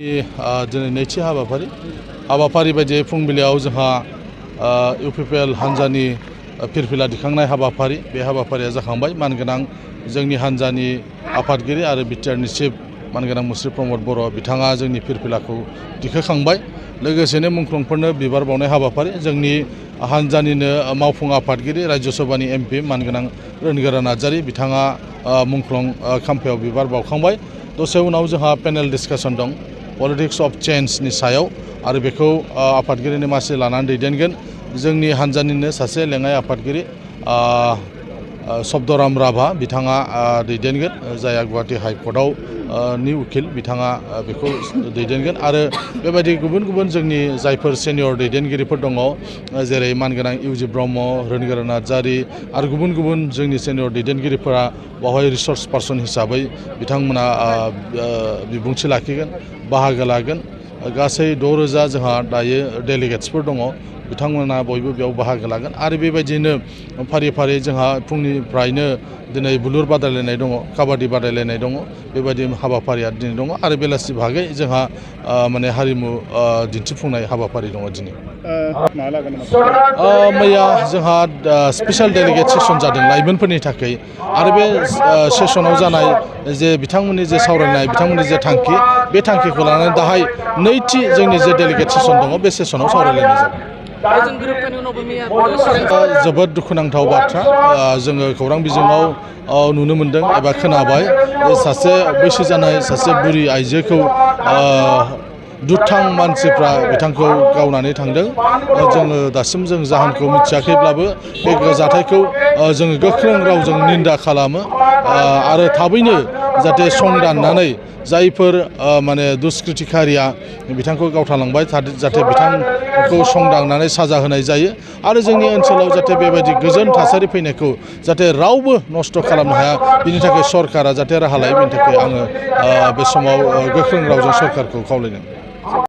दिनै नैथि हाबाफारि बायदियै फुंबिलियाव जोंहा इउपिपिएल हान्जानि फिरफिला दिखांनाय हाबाफारि बे हाबाफारिया जाखांबाय। मानगोनां जोंनि हान्जानि आफादगिरि आरो बिटिआरनि चिफ मानगोनां मुस्रि प्रमद बर' बिथाङा जोंनि फिरफिलाखौ दिखोखांबाय। लोगोसेनो मुंख्लंफोरनो बिबार बावनाय हाबाफारि जोंनि हान्जानिनो मावफुं आफादगिरि राज्य सभानि एमपि मानगोनां रोनगोरा नार्जारी बिथाङा मुंख्लं खाम्फायाव बिबार बावखांबाय। दसे उनाव जोंहा पेनेल डिसकासन दं पलिटिक्स अफ चेन्जनि सायाव आरो बेखौ आफादगिरिनि मासि लानानै दैदेनगोन जोंनि हान्जानिनो सासे लेङाइ आफादगिरि शब्दराम राभा बिथाङा दैदेनगोन, जायहा गुवाहाटी हाइकर्टआव नि उकिल बिथाङा बेखौ दैदेनगोन। आरो बेबायदि गुबुन गुबुन जोंनि जायफोर सेनियर दैदेनगिरिफोर दङ, जेरै मानगोनां इउजि ब्रह्म, रोनगोरा नार्जारी आरो गुबुन गुबुन जोंनि सेनियर दैदेनगिरिफोरा बावहाय रिसर्स पार्सन हिसाबै बिथांमोना बिबुंथि लाखिगोन, बाहागो लागोन। गासै 6,000 जोंहा दायो डेलिगेट्सफोर दङ, बिथांमोना बयबो बेयाव बाहागो लागोन। आरो बेबायदिनो फारि फारि जोंहा फुंनिफ्रायनो दिनै बुलुर बादायलायनाय दङ, काबादि बादायलायनाय दङ, बेबायदि हाबाफारिया दिनै दङ। आरो बेलासि भागै जोंहा माने हारिमु दिन्थिफुंनाय हाबाफारि दङ दिनै। मैया जोंहा स्पेसियेल डेलिगेट सेसन जादों लाइमोनफोरनि थाखाय। आरो बे सेसनाव जानाय जे बिथांमोननि जे सावरायनाय, बिथांमोननि जे थांखि, बे थांखिखौ लानानै दाहाय नैथि जोंनि जे डेलिगेट सेसन दङ बे सेसनाव सावरायलायनाय जागोन। जोबोद दुखुनांथाव बाथ्रा। जोङो खौरां बिजोङाव नुनो मोन्दों एबा खोनाबाय जे सासे बैसो जानाय सासे बुरि आइजोखौ दुथां मानसिफ्रा बिथांखौ गावनानै थांदों। जोङो दासिम जों जाहोनखौ मिथियाखैब्लाबो बे जाथायखौ जोङो गोख्रों रावजों निन्दा खालामो आरो थाबैनो जाहाथे संदाननानै जायफोर माने दुष्कृतिकारिया बिथांखौ गावथारलांबाय जाहाथे बिथांखौ संदाननानै साजा होनाय जायो। आरो जोंनि ओनसोलाव जाहाथे बेबायदि गोजोन थासारि फैनायखौ जाहाथे रावबो नस्थ' खालामनो हाया, बिनि थाखाय सरकारा जाहाथे राहा लायो, बिनि थाखाय आङो बे समाव गोख्रों रावजों सरकारखौ खावलायदों।